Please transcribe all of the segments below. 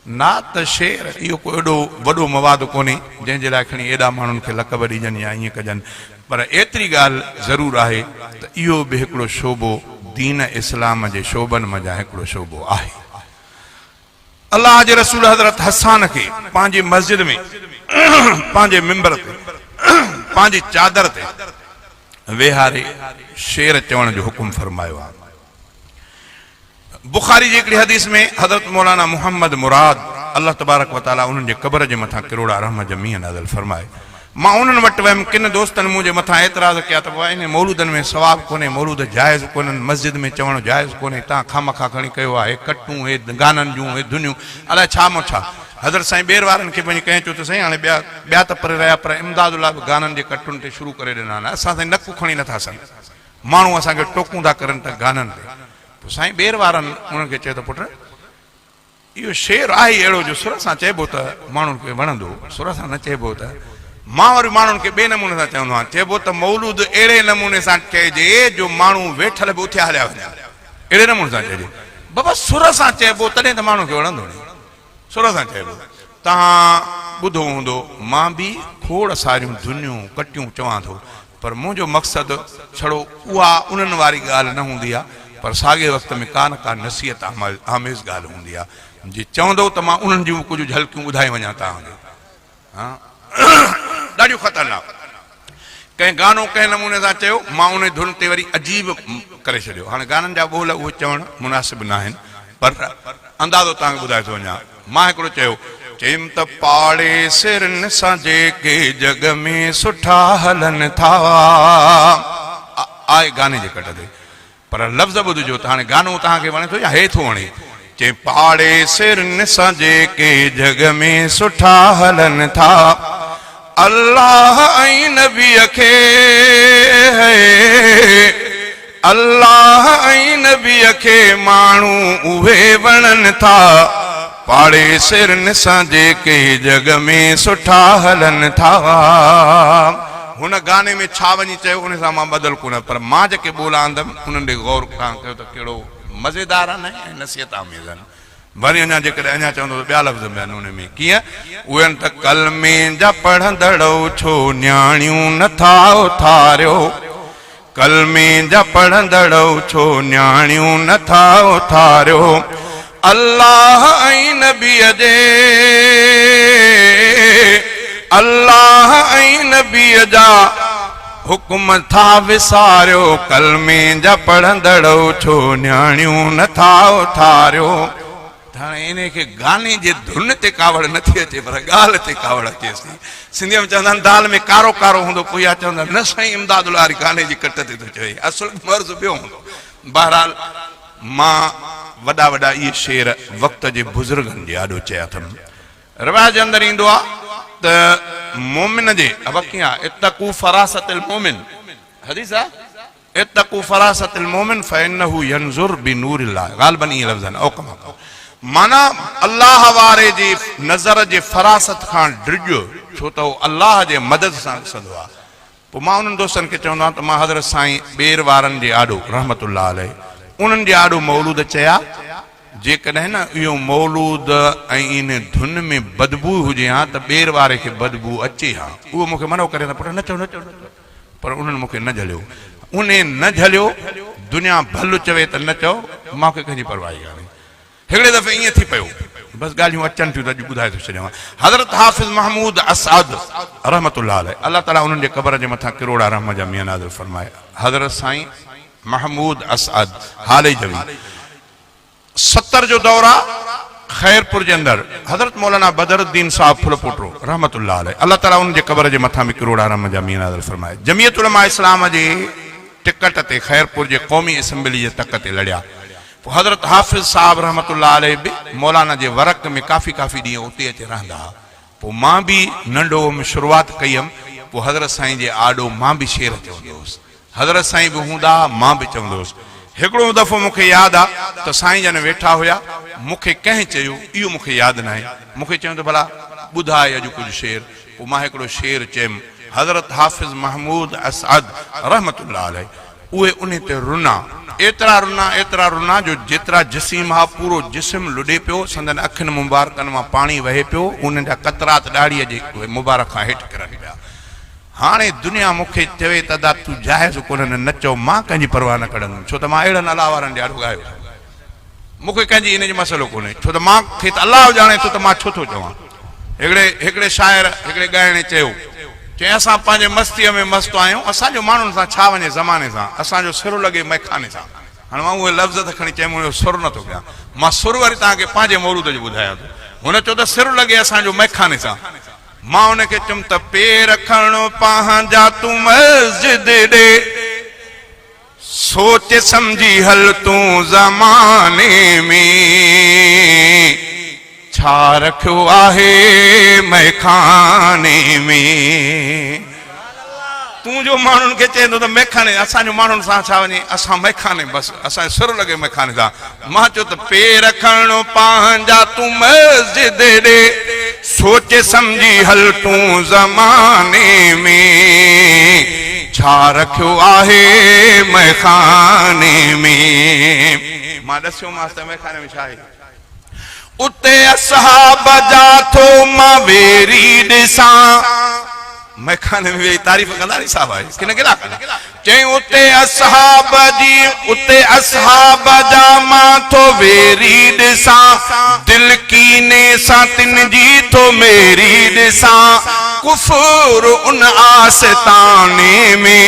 نعت، شعر، اهو ڪو ايڏو وڏو مواد ڪونهي، جنهن جي لاء کڻي ايڏا ماڻهن کي لقب ڏجن يا ائين ڪجن، پر ايتري ڳالهه ضرور آهي ته اهو به هڪڙو شعبو دين اسلام جي شعبن منجهان هڪڙو شعبو آهي. الله جي رسول حضرت حسان کي پنهنجي مسجد ۾ پنهنجي منبر تي پنهنجي چادر تي ويهاري شعر چوڻ جو حڪم فرمايو آهي. بخاري جي هڪڙي حديث ۾ حضرت مولانا محمد مراد الله تبارڪ و تعالي انهن جي قبر جي مٿان ڪروڙا رحم جا مينهن نازل فرمائي. مان انهن وٽ ويم ڪن دوستن منهنجي مٿان اعتراض ڪيا ته بابا انهي مولودن ۾ ثواب ڪونهي مولود جائز ڪونهن مسجد ۾ چوڻ جائز ڪونهي تان خامخواه کڻي ڪيو آهي ڪٽون هي گانن جون هي ڌنيون الائي ڇا مون ڇا حضرت سائين ٻير وارن کي وڃي ڪنهن چيو ته سائين هاڻي ٻيا ٻيا ته پري رهيا پر امداد الله به گانن جي ڪٽن تي شروع ڪري ڏنا آهن اسان سائين نڪ کڻي نٿا سگهون ماڻهو اسان کي ٽوڪون ٿا ڪرن ته گانن تي پوء سائين ٻير وارن انهن کي چيو ته پٽ اهو شعر آهي ئي اهڙو جو سر سان چئبو ته ماڻهن کي وڻندو، سر سان نه چئبو ته مان وري ماڻهن کي ٻئي نموني سان چوندو آهيان، چئبو ته مولود اهڙي نموني سان چئجي جو ماڻهو ويٺل به اٿيا هليا وڃن، اهڙي نموني سان چئجي. بابا سر سان چئبو تڏهن ته ماڻهن کي وڻندو ني. سر سان چئبو. توهان ٻڌو هوندو مان به کوڙ ساريون ڌنيون ڪٽيون چوان ٿو پر منهنجو مقصد ڇڙو اها انهن واري ڳالهه نه هوندي آهي پر ساڳئي وقت ۾ ڪا نه ڪا نصيحت آميز ڳالهه هوندي آهي جي چوندؤ ته مان انهن جون به ڪجهه جهلڪيون ٻڌائي وڃان توهان کي ها ڏاڍيون خطرناڪ ڪنهن گانو ڪنهن نموني سان چيو مان انهي ڌن تي وري عجيب ڪري ڇڏيو هاڻي گانن جا ٻول اهي چوڻ مناسب ناهن پر اندازو توهان کي ٻڌائي ٿو وڃان مان هڪڙو چيو، چيم ته پاڙيسرين سان جيڪي جڳ ۾ سٺا هلن ٿا. آء گاني جي ڪٽ تي. پر لفظ ٻڌجو ته هاڻي گانو توهان کي وڻي ٿو يا هي ٿو وڻي. چيم پاڙيسرين سان جيڪي جڳ ۾ سٺا هلن ٿا. الله ۽ نبيء کي الله ۽ نبيء کي ماڻهو اهي وڻن ٿا، پاڙيسرين سان جيڪي جڳ ۾ سٺا هلن ٿا. هن گاني ۾ ڇا وڃي چيو ان سان مان ٻڌل ڪونه پر مان جيڪي ٻول آندم انهن ڏي غور توهان ڪيو ته ڪهڙو مزيدار آهن ۽ نصيحت آميز آهن. وري اڃا جيڪڏهن اڃا چوندو ته ٻيا لفظ به آهن ان ۾ ڪيئن؟ اهي آهن ته ڪلمي جا پڙهندڙؤ ڇو نياڻيون نه ٿا اٿاريو ڪلمي جا پڙهندڙؤ ڇو نياڻيون نه ٿا اٿاريو الله ۽ نبيء جي الله ۽ نبيء جا حڪم ٿا وساريو ڪلمي جا پڙهندڙؤ ڇو نياڻيون نه ٿا اٿاريو. ته هاڻي انهي کي گاني جي ڌن تي ڪاوڙ نه ٿي اچي پر ڳالهه تي ڪاوڙ اچيس ٿي. سنڌيء ۾ چوندا آهن دال ۾ ڪارو ڪارو هوندو پوء اها چوندا نه سائين امداد الله واري گاني جي ڪٽ تي ٿو چوي اصل مرض ٻيو هوندو. بهرحال مان وڏا وڏا اهي شعر وقت جي بزرگن جي آڏو چيا اٿم. روايت جي اندر ايندو آ ته مؤمن جي ابا ڪيئن آ اتقو فراست المؤمن حديث آ اتقو فراست المؤمن فانه ينظر بنور الله غالبا ائين لفظ آهن او ڪما قال معنيٰ الله واري جي نظر جي فراست کان ڊڄ ڇو ته هو الله جي مدد سان ڏسندو آ پوء مان انهن دوستن کي چوندو آهيان ته مان حضرت سائين ٻير وارن جي آڏو رحمة الله عليه انهن جي آڏو مولود چيا، جيڪڏهن نه اهو مولود ۽ ان ڌن ۾ بدبوء هجي ها ته ٻير واري کي بدبوء اچي ها. اهو مون کي منع ڪري ها ته پٽ نه چئو نه چئو نه چئو پر انهن مون کي نه جهليو. انهي نه جهليو، دنيا ڀل چوي ته نه چئو، مان کي ڪنهن جي پرواهه ئي ڪانهي. هڪڙي دفعي ائين ٿي پيو، بس ڳالهيون اچن ٿيون ته اڄ ٻڌائي ٿو ڇڏيان. حضرت حافظ محمود اسعد رحمة الله عليه، الله تعاليٰ انهن جي قبر جي مٿان ڪروڙا رحم جا مينهن نازل فرمائي، حضرت سائين محمود اسعد هاليجوي 70 جو دور آ، خيرپور جي اندر حضرت مولانا بدر الدين صاحب ڦلپوٽو رحمة الله عليه، الله تعاليٰ انهن جي قبر جي مٿان به ڪروڙا رحم جا مينهن نازل فرمائي، جمعيت علماء اسلام جي ٽڪٽ تي خيرپور جي قومي اسيمبلي جي تڪ تي لڙيا. پوء حضرت حافظ صاحب رحمة الله عليه به مولانا جي ورق ۾ ڪافي ڪافي ڏينهن اتي اچي رهندا ها. پوء مان به ننڍو هوم شروعات ڪئي هيم، پوء حضرت سائين جي آڏو مان به شعر چوندو هوس. حضرت سائين به هوندا ها، مان به چوندو هوس. هڪڙو دفعو مون کي ياد آ ته سائين جن ويٺا هيا، مون کي ڪنهن چيو، اهو مون کي ياد ناهي، مون کي چيائون ته ڀلا ٻڌاء اڄ ڪجهه شعر، پوء مان هڪڙو شعر چيم، حضرت حافظ محمود اسعد رحمة الله عليه. اهي انهي تي رنا. ايترا رنا، ايترا رنا جو جيترا جسيم ها، پورو جسم لڏي پيو، سندن اکين مبارڪن مان پاڻي وهي پيو، انهن جا قطرات ڏاڙهيء جي مبارڪ کان هيٺ ڪرن پيا. هاڻي دنيا مون کي چوي ته ادا تون جائز ڪونهن نه چئو، مان ڪنهن جي پرواهه نه ڪڍندم، ڇو ته مان اهڙن الله وارن جي آڏو ڳايو اٿم. مون کي ڪنهن جي ان جو مسئلو ڪونهي، ڇو ته مان کي ته الله ڄاڻي ٿو ته مان ڇو ٿو چوان. هڪڙي هڪڙي شاعر هڪڙي ڳائڻي چيو، چيائين اسان پنهنجي مستيء ۾ مست آهيون، اسان جو ماڻهن سان ڇا وڃي زماني سان، اسان جو سر لڳي مئخاني سان. هاڻي مان اهي لفظ ته کڻي چيم ان جو سر نٿو ڪيان، مان سر وري توهان کي پنهنجي مولود جو ٻڌايان ٿو. هن چيو ته سر لڳي اسان جو مئخاني سان. مان ان کي چيم ته پير کڻ پنهنجا تون مسجد ڏي. سوچ سمجهي هل تون زماني ۾، ڇا رکيو آهي مئخاني ۾. تون جو ماڻهن کي چئين ٿو ته مئخاني، اسان جو ماڻهن سان ڇا وڃي، اسان مئخاني بس، اسان جو سر لڳي مئخاني سان. مان چيو ته پير کڻ پنهنجا تون مسجد ڏي. سوچ سمجهي هل تون زماني ۾، ڇا رکيو آهي مئخاني ۾. مان ڏسيومانس ته مئخاني ۾ ڇا آهي. اتي اصحاب جا ٿو مان ويري ڏسان. مئخاني ۾ ويهي تعريف ڪندا ني صاحب آهي ڪن گلا ڪندا. چيائين اتي اصحاب جي اتي اصحاب جا مان ٿو ويري ڏسان دل ڪيني سان تن جي ٿو ميري ڏسان ڪفر ان آستاني ۾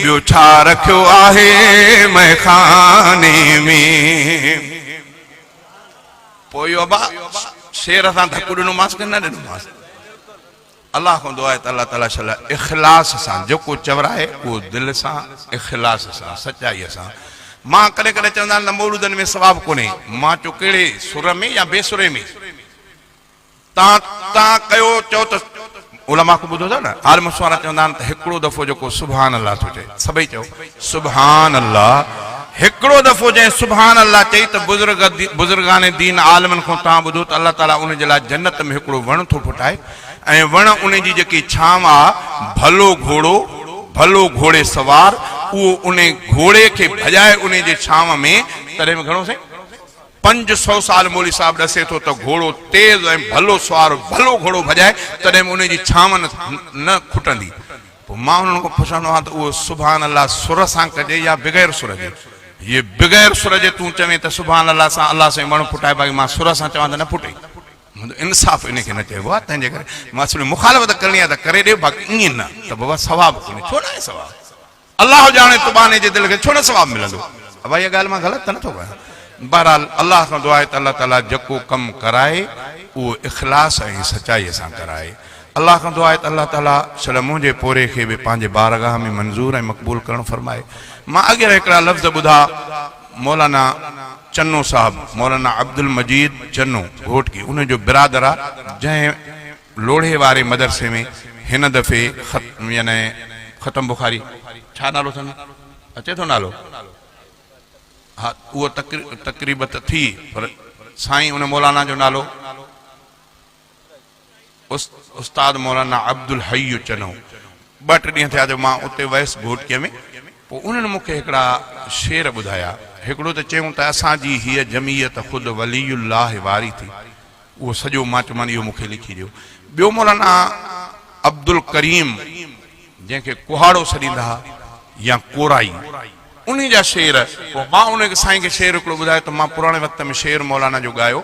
ٻيو ڇا رکيو آهي مئخاني ۾. پوء اهو ابا شعر سان ڌڪ ڏنومانس ڪي نه ڏنومانس؟ الله کان دعا آهي ته الله تعالي شل اخلاص سان جيڪو چورائي اهو دل سان اخلاص سان سچائي سان. مان ڪڏهن ڪڏهن چوندا آهن ته مولودن ۾ ثواب ڪونهي مان چيو ڪهڙي سر ۾ يا بي سري ۾ تان تان ڪيو چئو ته علماء کان ٻڌو اٿو نه عالم سوارا چوندا آهن ته هڪڙو دفعو جيڪو سبحان الله ٿو چئي سڀئي چئو سبحان الله هڪڙو دفعو جنهن سبحان الله چئي ته بزرگ بزرگان دين عالمن کان تان ٻڌو ته الله تعالي ان جي لاء جنت ۾ هڪڙو وڻ ٿو ڦٽائي ۽ وڻ ان جي جيڪي ڇانو آ ڀلو گهوڙو ڀلو گهوڙي سوار اهو ان گهوڙي کي ڀڄائي ان جي ڇانو ۾ تڏهن به گهڻو سائين 500 سال مولوي صاحب ڏسي ٿو ته گهوڙو تيز ۽ ڀلو سوار ڀلو گهوڙو ڀڄائي تڏهن به ان جي ڇانو نه کٽندي. پوء مان انهن کان پڇندو آهيان ته اهو سبحان الله سر سان ڪجي يا بغير سر جي؟ جي بغير سر جي تون چوين ته سبحان الله سان الله سائين وڻ ڦٽائي باقي مان سر سان چوان ته نه ڦٽي. منهنجو انصاف ان کي نه چئبو آهي تنهن جي ڪري مان اصل ۾ مخالفت ڪرڻي آهي ته ڪري ڏي باقي ائين نه ته بابا ثواب ڪونهي. ڇو ناهي ثواب؟ الله ڄاڻي تو ٻانهي جي دل کي ڇو نه ثواب ملندو؟ ابا اها ڳالهه مان غلط ته نٿو ڪيان. بهرحال الله کان دعا آهي ته الله تعاليٰ جيڪو ڪم ڪرائي اهو اخلاص ۽ سچائيء سان ڪرائي. الله کان دعا آهي ته الله تعاليٰ شل منهنجي پورهيي کي به پنهنجي بارگاهه ۾ منظور ۽ مقبول ڪرڻ فرمائي. مان اڳيان هڪڙا لفظ ٻڌا مولانا چنو صاحب، مولانا عبدالمجيد چنو گهوٽڪي، ان جو برادر آ جنهن لوڙهي واري مدرسي ۾ هن دفعي ختم يعني ختم بخاري ڇا نالو اٿن اچي ٿو نالو ها اهو تقريب ته ٿي پر سائين ان مولانا جو نالو استاد مولانا عبدالحي چنو ٻه ٽي ڏينهن ٿيا جو مان اتي ويس گهوٽڪي ۾ پوء انهن مون کي هڪڙا شعر ٻڌايا هڪڙو ته چيائون ته اسان جي هيء جمعيت خود ولي الله واري ٿي اهو سڄو مان چيومان اهو مون کي لکي ڏيو. ٻيو مولانا عبدالڪريم جنهن کي ڪهاڙو سڏيندا ها يا ڪورائي انهي جا شعر پوء مان ان سائين کي شعر هڪڙو ٻڌايو ته مان پراڻي وقت ۾ شعر مولانا جو ڳايو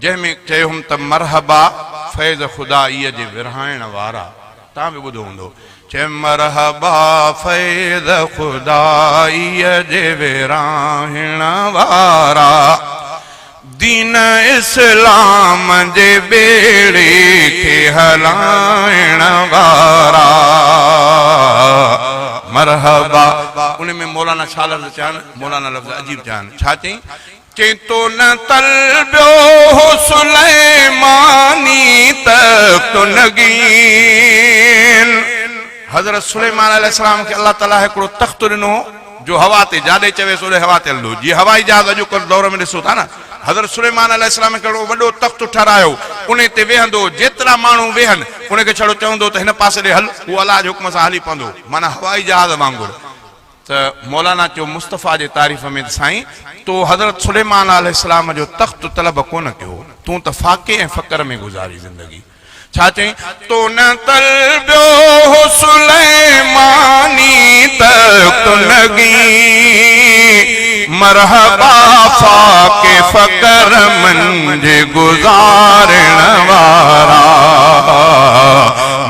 جنهن ۾ چيو هوم ته مرحبا فيض خدائيء جي ورهائڻ وارا توهان به ٻڌو هوندو چيم مرحبا فيض خدائيء جي ورهائڻ وارا دين اسلام جي ٻيڙي کي هلائڻ وارا مرحبا. ان ۾ مولانا ڇا لفظ چيا آهن؟ مولانا لفظ عجيب چيا آهن. ڇا چيائين؟ چيائين تو نه طلبيو هو سليماني تخت نگين. حضرت سليمان عليه السلام کي الله تعاليٰ هڪڙو تخت ڏنو هو. جو هوا تي جاڏي چويس اوڏي هوا تي هلندو. جيئن هوائي جهاز اڄوڪل دور ۾ ڏسو ٿا نه. حضرت سليمان عليه السلام هڪڙو وڏو تخت ٺهرايو، انهي تي ويهندو هو، جيترا ماڻهو ويهن، ان کي ڇڙو چوندو هو ته هن پاسي ڏي هل، هو الله جي حڪم سان هلي پوندو هو، معنيٰ هوائي جهاز وانگر. ته مولانا چيو مصطفيٰ جي تعريف ۾ ته سائين تو حضرت سليمان عليه السلام جو تخت طلب ڪونه ڪيو، تون ته فاقي ۽ فقر ۾ گذاري زندگي. ڇا چئين؟ تو نه طلبيو هو سليماني تخت نگين، مرحبا فاقي فقر منجهه گذارڻ وارا،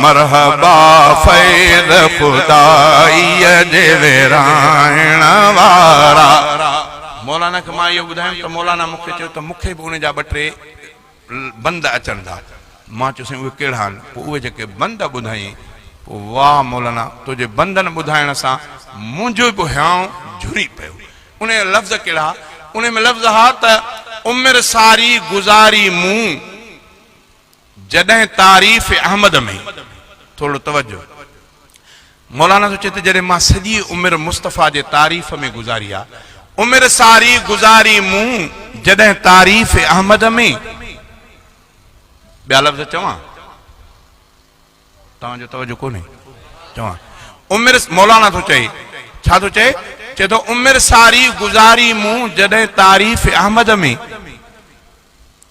مرحبا فيض خدائيء جي ورهائڻ وارا. مولانا کي مان اهو ٻڌايم ته مولانا مون کي چيو ته مون کي به ان جا ٻه ٽي بند اچن ٿا. مان چيو سائين اهي ڪهڙا آهن؟ پوء اهي جيڪي بند ٻڌايائين، پوء واهه مولانا تنهنجي بندن ٻڌائڻ سان منهنجو به هيانء جهري پيو. انهيء جا لفظ ڪهڙا؟ انهيء ۾ لفظ ها ته عمر ساري گذاري مون جڏهن تعريف احمد ۾. ٿورڙو توجه. مولانا ٿو چئي ته جڏهن مان سڄي عمر مصطفيٰ جي تعريف ۾ گذاري آ، عمر ساري گذاري مون جڏهن تعريف احمد ۾. ٻيا لفظ چوان؟ توهان جو توجه ڪونهي. چوان عمر مولانا ٿو چئي، ڇا ٿو چئي؟ چئي ٿو عمر ساري گذاري مون جڏهن تعريف احمد ۾.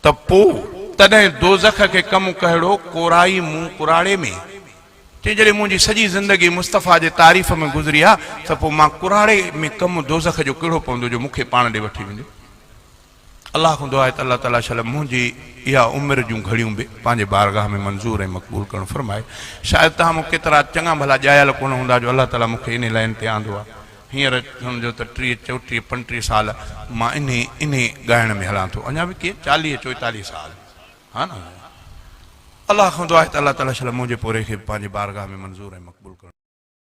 ته پوء تڏهن دوزخ کي ڪم ڪهڙو ڪورائي مون ڪراڙي ۾. چي جڏهن منهنجي سڄي زندگي مصطفيٰ جي تعريف ۾ گذري ها ته پوء مان ڪراڙي ۾ ڪم دوزخ جو ڪهڙو پوندو جو مون کي پاڻ ڏي وٺي ويندو. الله کان دعا آهي ته الله تعاليٰ شل منهنجي اها عمر جون گهڙيون به پنهنجي بارگاهه ۾ منظور ۽ مقبول ڪرڻ فرمائي. شايد توهان مون ڪيترا چڱا ڀلا ڄايل ڪونه هوندا جو الله تعاليٰ مون کي انهي لائين تي آندو آهي. هينئر سمجهو ته ٽيهه، چوٽيهه، پنٽيهه سال مان انهي انهي ڳائڻ ۾ هلان ٿو. اڃا به ڪي چاليهه چوئيتاليهه سال. ها نه. الله کان دعا آهي ته الله تعاليٰ شل منهنجي پورهيي کي به پنهنجي بارگاهه ۾ منظور ۽ مقبول ڪرڻ.